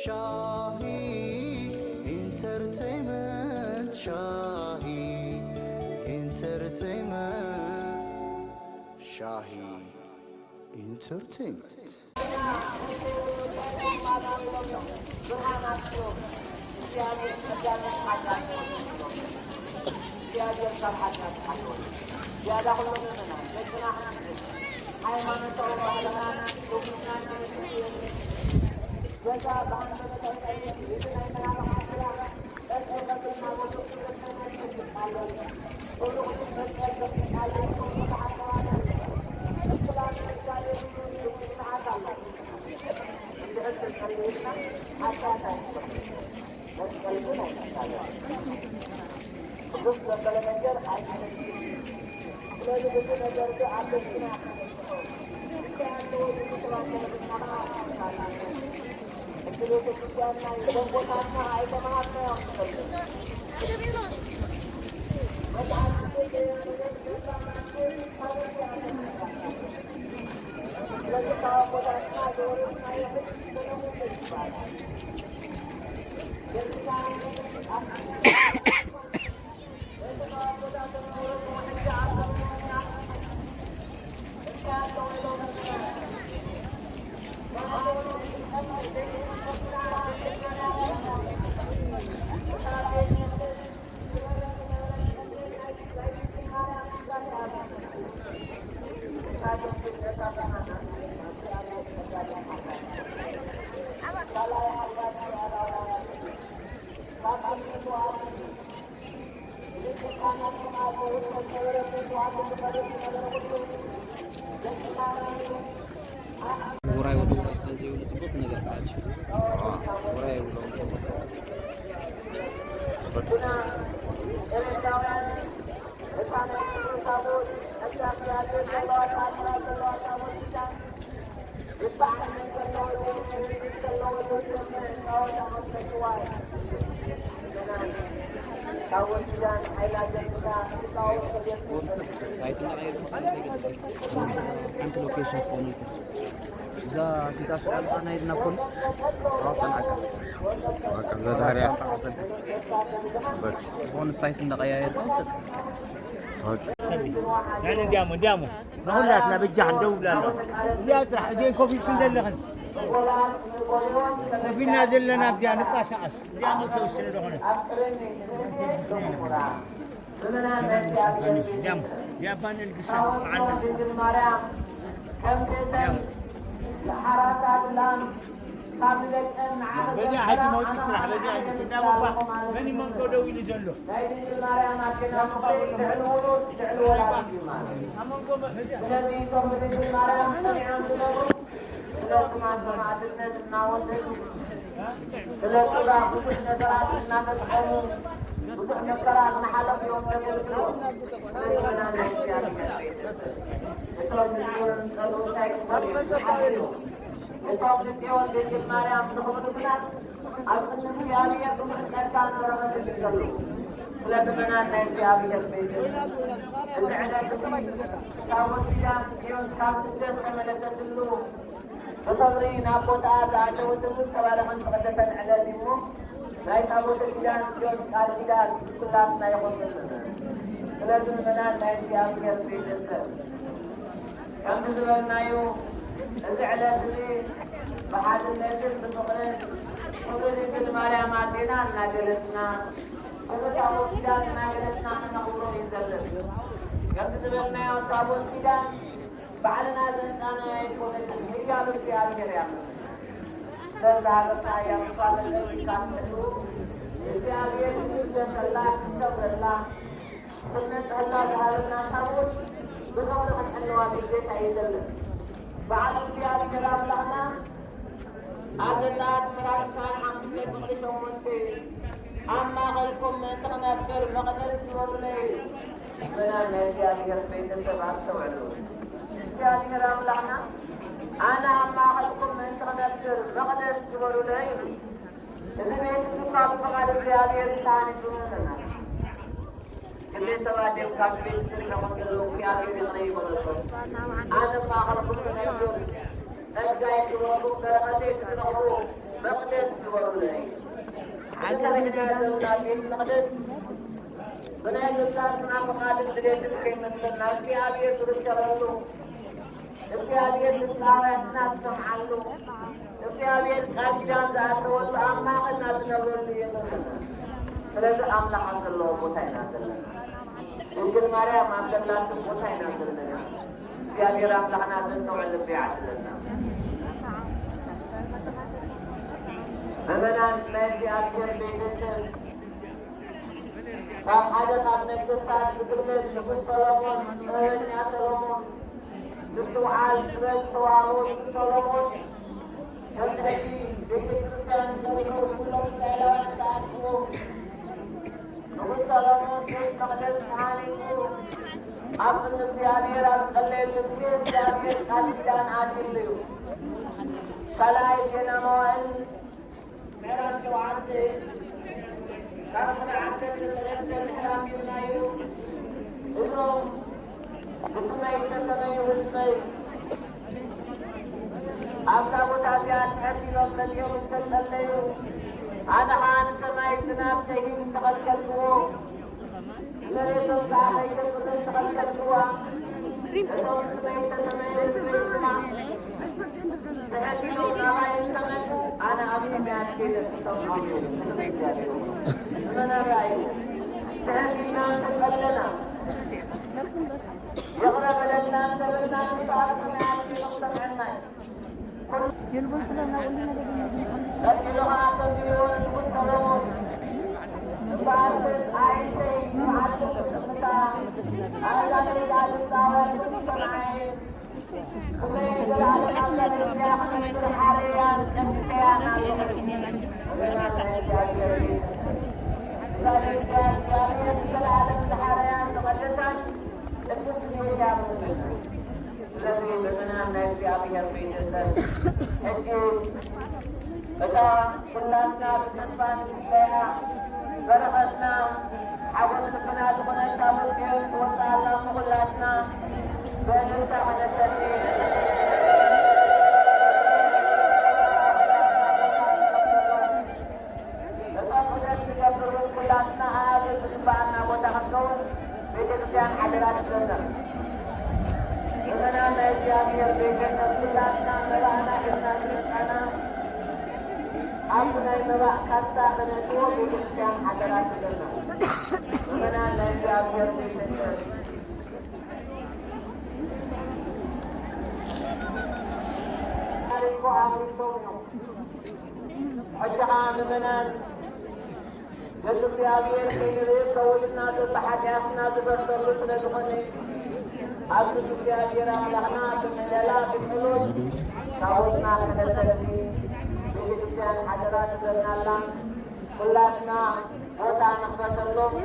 ሻሂ ኢንተርቴይመንት፣ ሻሂ ኢንተርቴይመንት፣ ሻሂ ኢንተርቴይመንት። ውራይ ወደ ውራይ ስለ ዘይብሉ ጽቡቅ ነገር ካላችሁ ውራይ ብሎ ሓንቲ ሎኬሽን ትኾነልኩም እዛ ፊት ኣፍሪቃ ናይድና ፖሊስ ኣውፀናካ መዛርያ ዝኾነ ሳይት እንዳቀያየርካ ውሰድ እንዲያሞ እንዲያሞ ንኹላትና በጃ እንደው ብላና እዚኣ ጥራሕ እዚአን ኮፍ ኢልክን ዘለኽን ኮፍ ኢልና ዘለና ኣብዚኣ ንቃሳቀስ እንዲያሞ ተወስነ ዝኾነ እንዲያሞ እዚኣ ባን እልግሳ መዓልነት እንዲያሞ በዚያ ሕጂ መውፅእ ጥራሕ በዚያ ሕጂ እንዳሞባ መን መንጎ ደው ኢሉ ዘሎ ስለ ቱራ ብዙሕ ነገራት እናፈፀሙ ብዙሕ መከራ እናሓለፉ እዮም ዘገልግሉ። እቶም ንፅዮን ዝፀልኡ እንታይ ክኾኑ እዮም? እቶም ንፅዮን ድንግል ማርያም ዝኽብሩ ግና ኣብ ቅድሚ እግዚኣብሔር ብዙሕ ጸጋ ንረኽበሉ ይኽእሉ። ስለ ምእመናን ናይ እግዚኣብሔር ቤት እዚ ዕለት እዚ ታቦት ኪዳን ጽዮን ካብ ስደት ተመለሰትሉ ብኽብሪ ናብ ቦታኣ ዝኣተወትሉ ዝተባረኸን ዝተቐደሰን ዕለት እዩ እሞ ናይ ታቦተ ኪዳን ጽዮን ቃል ኪዳን ኩላትና ይኹን። ስለዚ ምእመናን ናይ እግዚኣብሔር ቤተሰብ ከምቲ ዝበልናዮ እዚ ዕለት እዚ ብሓድነትን ብፍቕርን ክብሪ ድንግል ማርያም ኣዴና እናገለጽና ክብሪ ታቦት ኪዳን እናገለጽና ክነኽብሮ እዩ ዘለና። ከምቲ ዝበልናዮ ታቦት ኪዳን ባዕልና ዘምጻእናዮ ኣይኮነትን፣ ህያብ እግዚኣብሔር እያ። ስለዚ ሃገርና እያ ምሳሌ ዘርጊካ ትሕሉ እግዚኣብሔር ይምለሰላ ክከብረላ ክነጽሐላ ዝሃበና ታቦት ብኽብሪ ክንሕልዋ ግዴታ እዩ ዘለና። በዓል እግዚኣብሔር ኣምላኽና ኣብ ዘጸኣት ምዕራፍ ዕስራን ሓሙሽተን ቁጽሪ ሸሞንተ ኣብ ማእኸልኩም ምእንቲ ክነብር መቕደስ ግበሩለይ። ምእመናን ናይ እግዚኣብሔር ቤተሰብ ኣስተውዕሉ። እግዚኣብሔር ኣምላኽና ኣነ ኣብ ማእኸልኩም ምእንቲ ክነብር መቕደስ ግበሩለይ። እዚ ቤት እዚ እኳ ብፍቓድ እግዚኣብሔር እዩ ተሃኒጹ። ክንደይ ሰባት እዮም ካብቲ ቤት ዝስርሑ ከለዉ እግዚኣብሔር ይቕረ ይበለሎም። ኣነ ኣብ ማእኸልኩም ክነብር ጸጋይ ክበኩም በረኸተይ ክትረኽቡ መቕደስ ዝበሉለይ። ሓንቲ ርሕና ዘምና ቤት መቕደስ ብናይ ገዛትና ፍቓድን ድሌትን ከይመስለና እግዚኣብሔር ዝርከበሉ፣ እግዚኣብሔር ንጻውያትና ዝሰምዓሉ፣ እግዚኣብሔር ቃል ኪዳን ዝኣተወሉ ኣብ ማእኸልና ዝነብረሉ እዩ ዘለና። ስለዚ ኣምላኽ ኣብ ዘለዎ ቦታ ኢና ዘለና። ድንግል ማርያም ኣብ ዘላቶ ቦታ ኢና ዘለና። እግዚኣብሔር ኣምላኽና ዘስተውዕል ልቢ ይዓድለና። ምእመናን ናይ እግዚኣብሔር ቤተሰብ፣ ካብ ሓደ ካብ ነገስታት ዝግመት ንጉስ ሰሎሞን፣ ጥበበኛ ሰሎሞን፣ ምስትውዓል ጥበብ ዝተዋህቦ ንጉስ ሰሎሞን፣ ከምቲ ሕጂ ቤተ ክርስቲያን ዝሰርሑ ኩሎም እስራኤላውያን ዝኣትዎ ንጉስ ሰሎሞን ቤት መቕደስ ተሃኒጹ ኣብ ቅድሚ እግዚኣብሔር ኣብ ዝጸለየሉ ግዜ እግዚኣብሔር ቃል ኪዳን ኣትዩሉ እዩ። ካልኣይ ዜና መዋዕል ምዕራፍ ሸውዓተ ካብ ቁጽሪ ዓሰርተ ሰለስተ ምዕራፍ ይርናዩ። እዞም ብስመይ ዝተሰመዩ ህዝበይ ኣብዛ ቦታ እዚኣ ትሕት ኢሎም መጺኦም እንተጸለዩ፣ ኣነ ኸኣ ንሰማይ ዝናብ ከይህብ ዝተኸልከልክዎ፣ ንመሬቶም ከኣ ከይተብርህ ዝተኸልከልክዋ፣ እቶም ብስመይ ዝተሰመዩ ህዝበይ ድማ ትሕት ኢሎም ናባይ እንተመጹ፣ ኣነ ኣብ ሰማያት ከይደ ክሰምዖም እየ። ክብሪ ንእግዚኣብሔር ይኹን። ምእመናን ርኣዩ፣ ትሕት ኢልና እንጸሊ ኣለና። ይቕረ በለልና እንተበልና፣ ንስኻ ኣብ ሰማያት ከይደ ክሰምዓና እዩ። ቀጺሉ ኸዓ ከምዚ ይብል ንጉስ ሰሎሞን፣ እምበኣርከስ ኣዒንተይ ንመዓልቲ ክጥምታ፣ ኣእዛነይ ከኣ ድምጺ ኣዋልድ ክሰምዓ እየ። ስመይ ንዘለኣለም ኣብ ልዕሊ እዚኣ ክነግር ሓረያን ቀኒተያን ኣለኹ። እዛ ደቂ እግዚኣብሔር ንዘለኣለም ዝሓረያን ዝቐደሳን ቅድስቲ ቤት እያ። ስለዚ ምእመናን ናይ እግዚኣብሔር ቤተሰብ፣ ሕጂ እታ ኩላትና ብተስፋ ንጽበያ በረኸትና ሓጎስ ልብና ዝኾነት ታቦት ጽዮን ትወጽኣልና እሞ ኩላትና ብእልልታ ከነሰቲ። እቶም ዑደት ዝገብር እውን ኩላትና ኣእዱግ ዝግበኣና ቦታ ክንከውን ቤተ ክርስቲያን ሓደራ ትብለና። ምእመናን ናይ እግዚኣብሔር ቤተሰብ ኩላትና መባእና ሒዝና ዝመጻና ኣብቲ ናይ መባእ ካሳ ከነእትዎ ቤተ ክርስቲያን ሓደራ ትብለና። ምእመናን ናይ እግዚኣብሔር ቤተሰብ ታሪኹ ኣፍሪሶም እዮም። ሕጂ ኸዓ ምእመናን፣ ገጽ እግዚኣብሔር ከይንርኢ ከውልና ዘሎ ሓጢኣትና ዝበርተሉ ስለ ዝኾነ፣ ኣብዚ እግዚኣብሔር ኣምላኽና ብምህለላ ብጸሎት ታቦትና ከነሰቲ ቤተክርስትያን ሓደራ ትብለና ኣላ። ኩላትና ቦታ ንኽፈተሎም።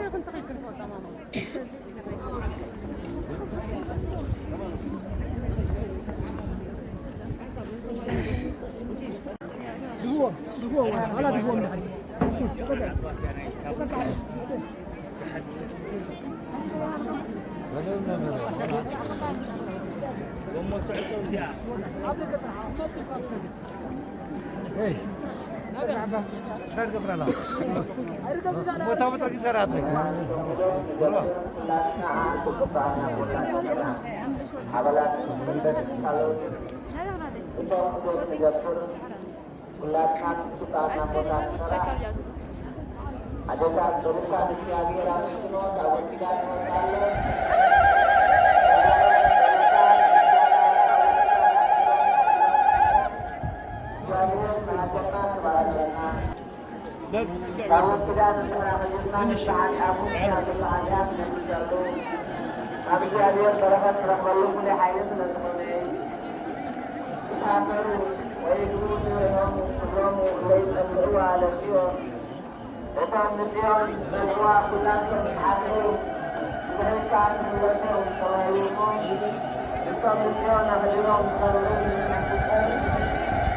ኩላትና ክስጣና ቦታ ንሰራ። ኣዴታት በሩካን እግዚኣብሔር ኣመስግኖ፣ ታቦት ኪዳን ይወጽእ ኣሎ። እግዚኣብሔር ንሃገርና ክባርኸና። ታቦት ኪዳን ንስራ ሒዝና ንስሓት ኣቡና ዘሎ ሓጢኣት ነምልሰሉ። ካብ እግዚኣብሔር በረኸት ንረኽበሉ ፍሉይ ሓይሊ ስለ ዝኾነ፣ ተኣሰሩ ወይ ግቡ ንርእዮም ክብሮም ወይ ጸልእዋ ለጽዮም። እቶም ንጽዮን ዝጸልእዋ ኩላቶም ይሓድሩ፣ ብሕግካ ንህይወቶም ተባሂሉ እሞ፣ እቶም ንጽዮን ኣኽሊሎም ዝኸርሩ ንመንግስቶም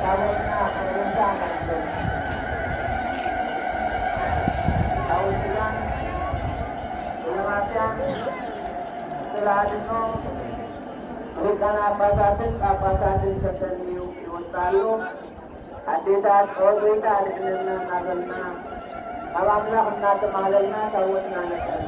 ታቦትና ክንርሳ ንዕድም። ታቦት ኪዳን ብለማስያን ስለ ኣድኖ ሊቃነ ጳጳሳትን ጳጳሳትን ተሰንዩ ይወጽእ ኣሎ። ኣዴታት ኦ ጎይታ ኣድሕነና እናበልና ካብ ኣምላኽ እናተማህለልና ታቦትና ነስዕም።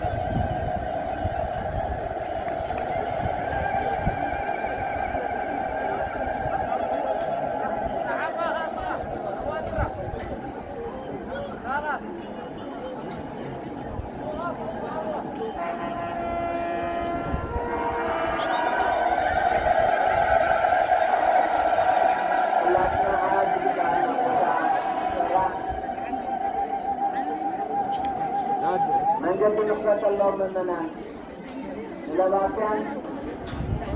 መንገዲ ንኽፈተሎም ምእመናን፣ ንለባውያን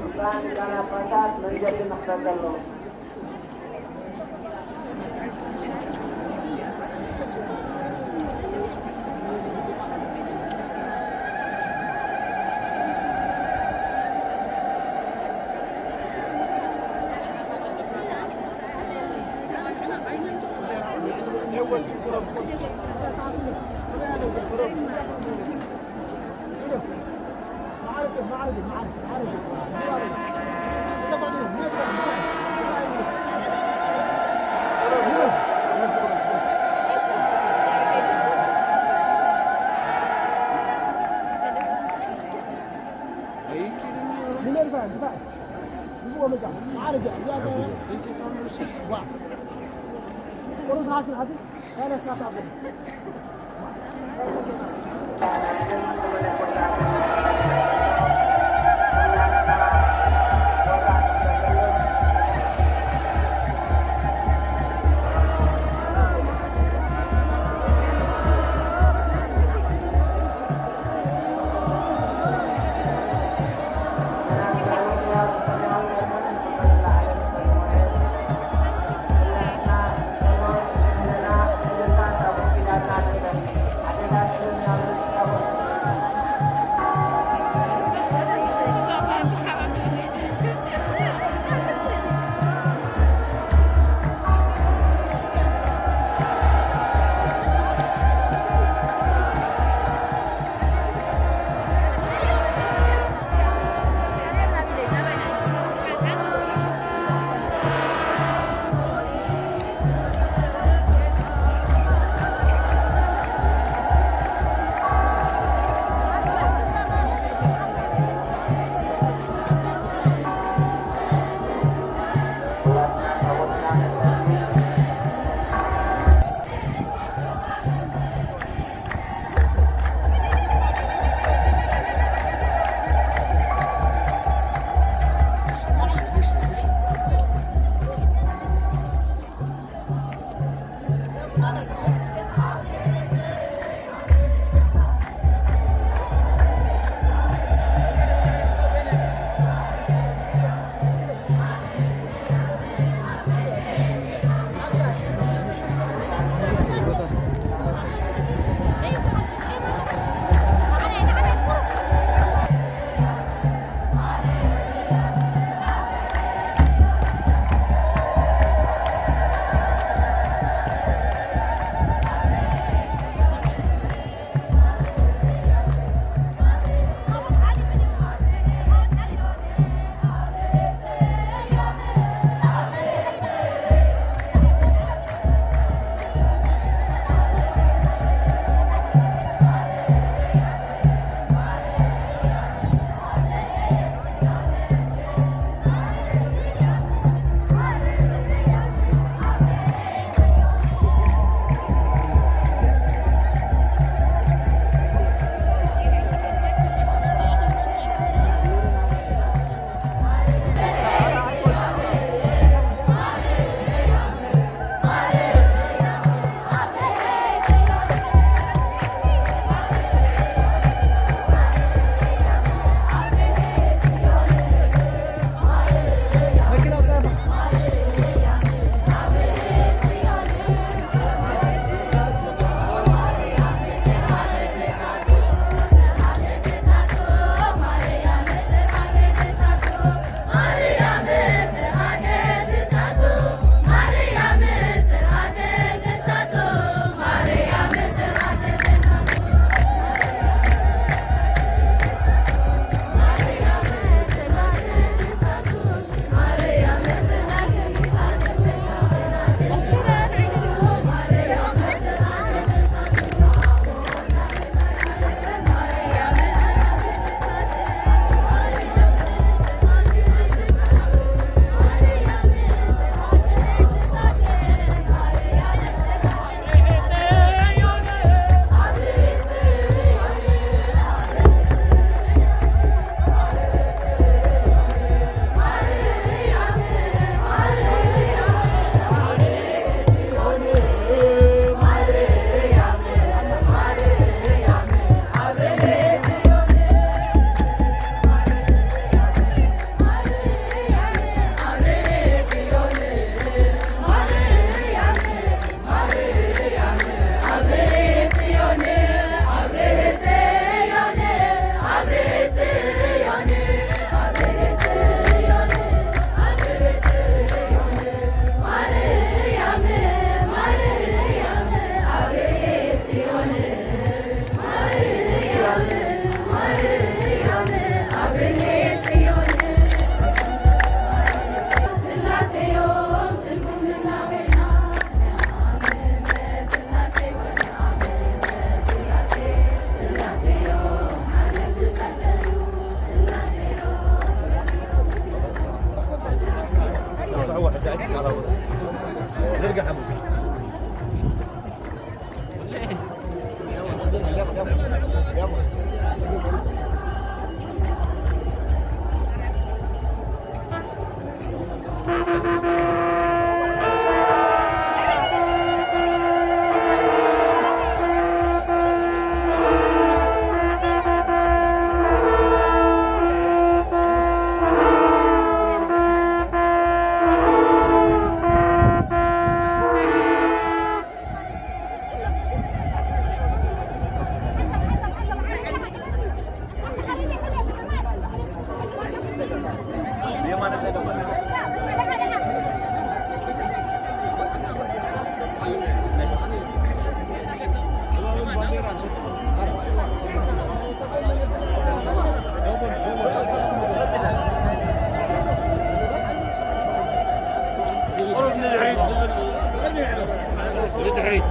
ብፁዓን ሊቃነ ጳጳሳት መንገዲ ንኽፈተሎም።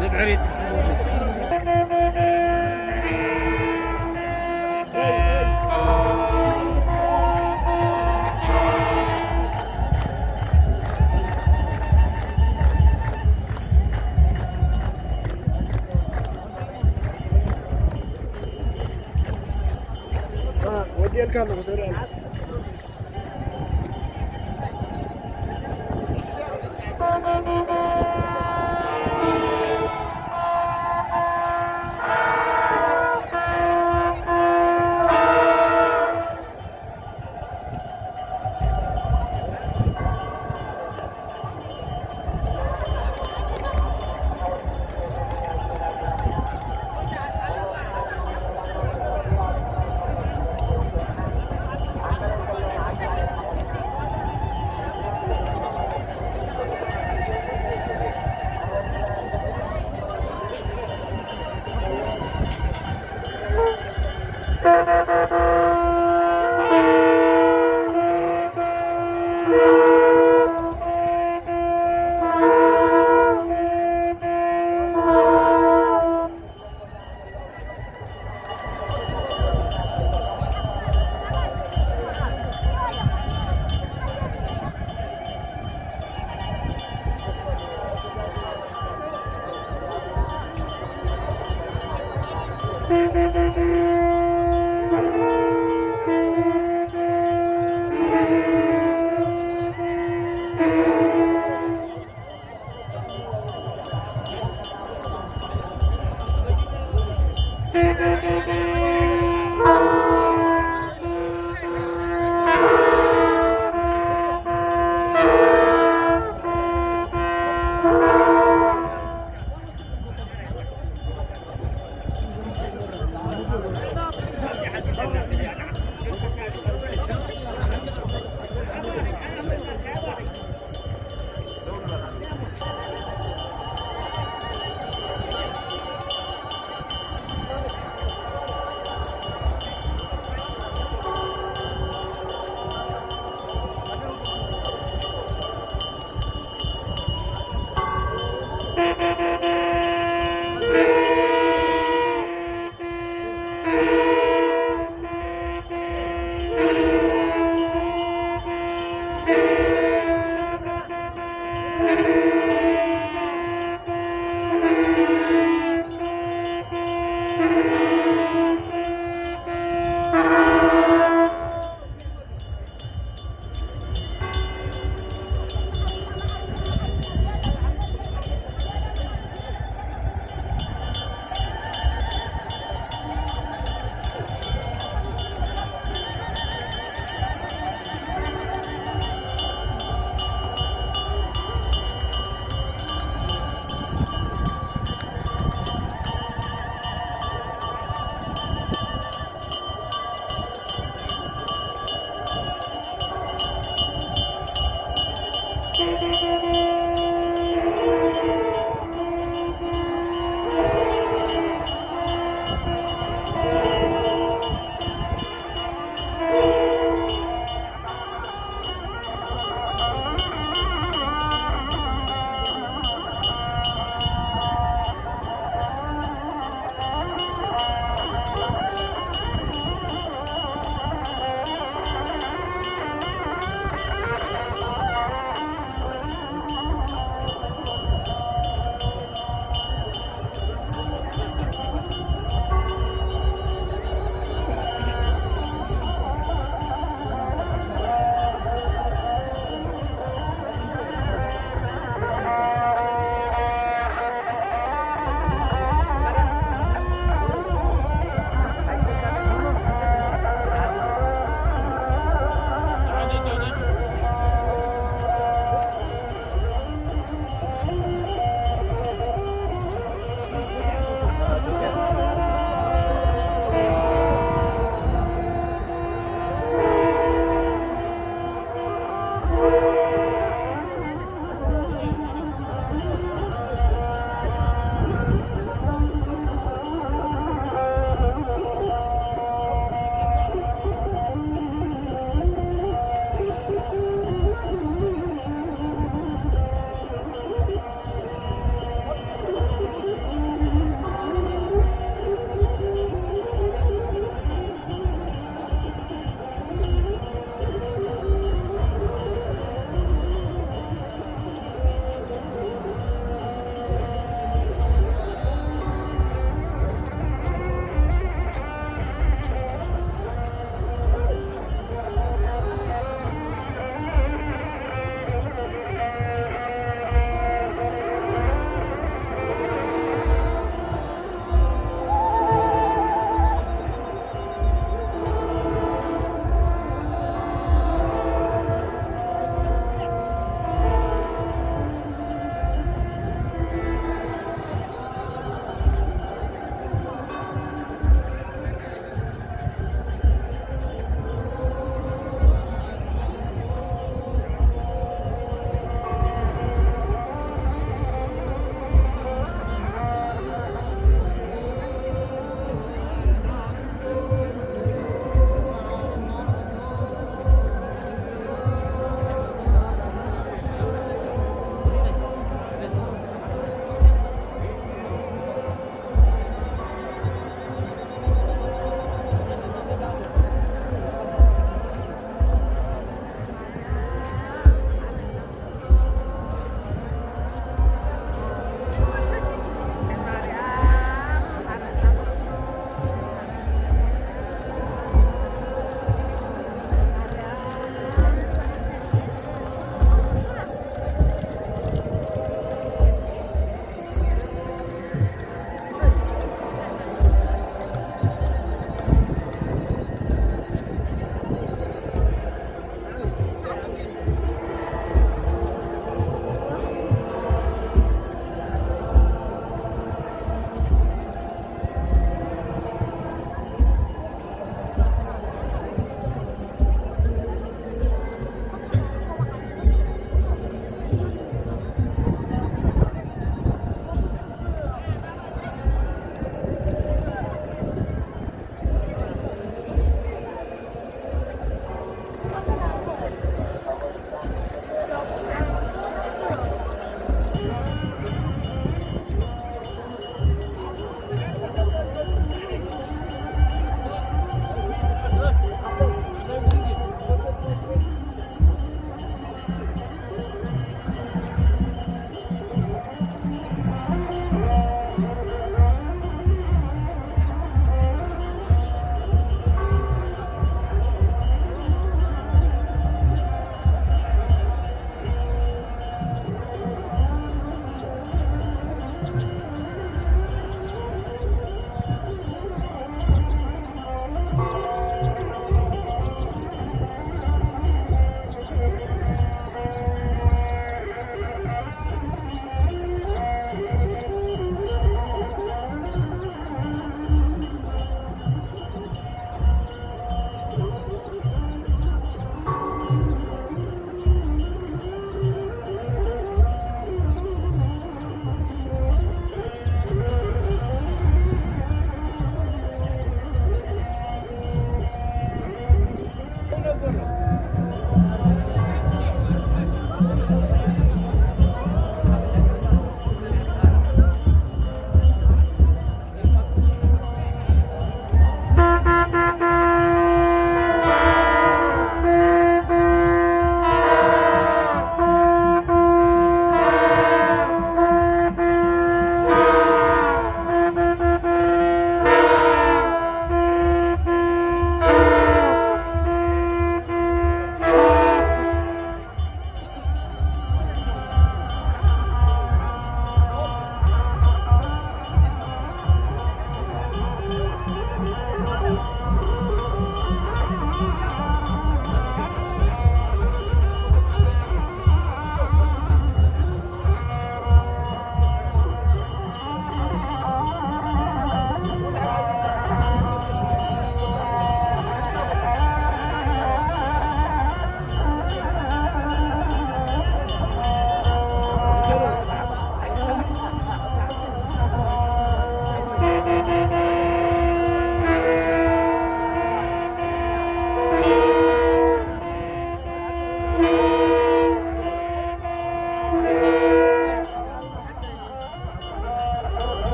ንድሕሪት። ወዲኤልካ ኣለኹ።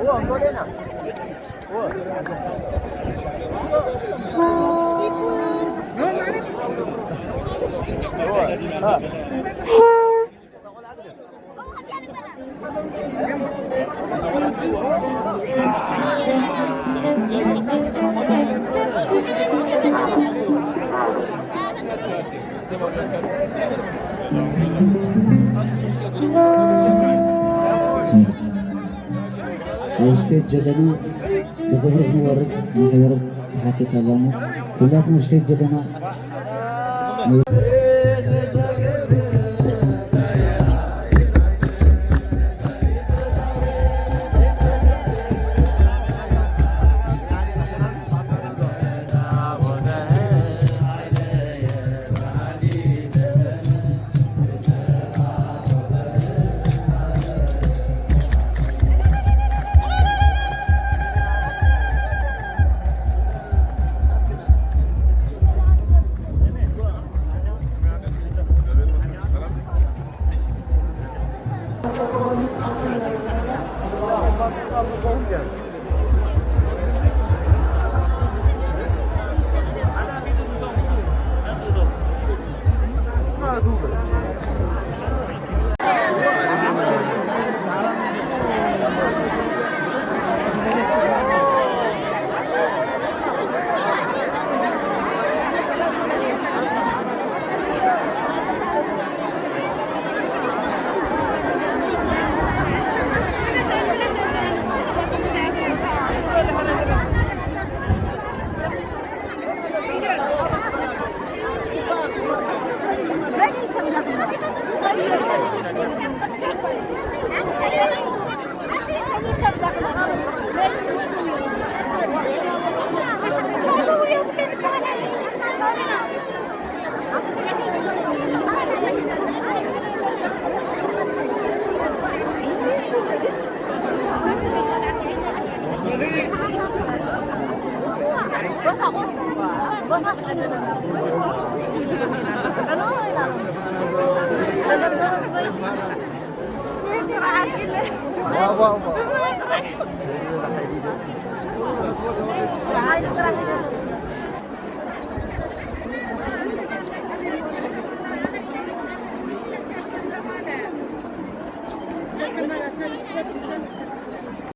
Uang kau dia nak? ኣብ ስቴጅ ዘለና ብኽብሪ ክንወርድ ማሕበር ትሓትት ኣላ እሞ፣ ኩላትና ኣብ ስቴጅ ዘለና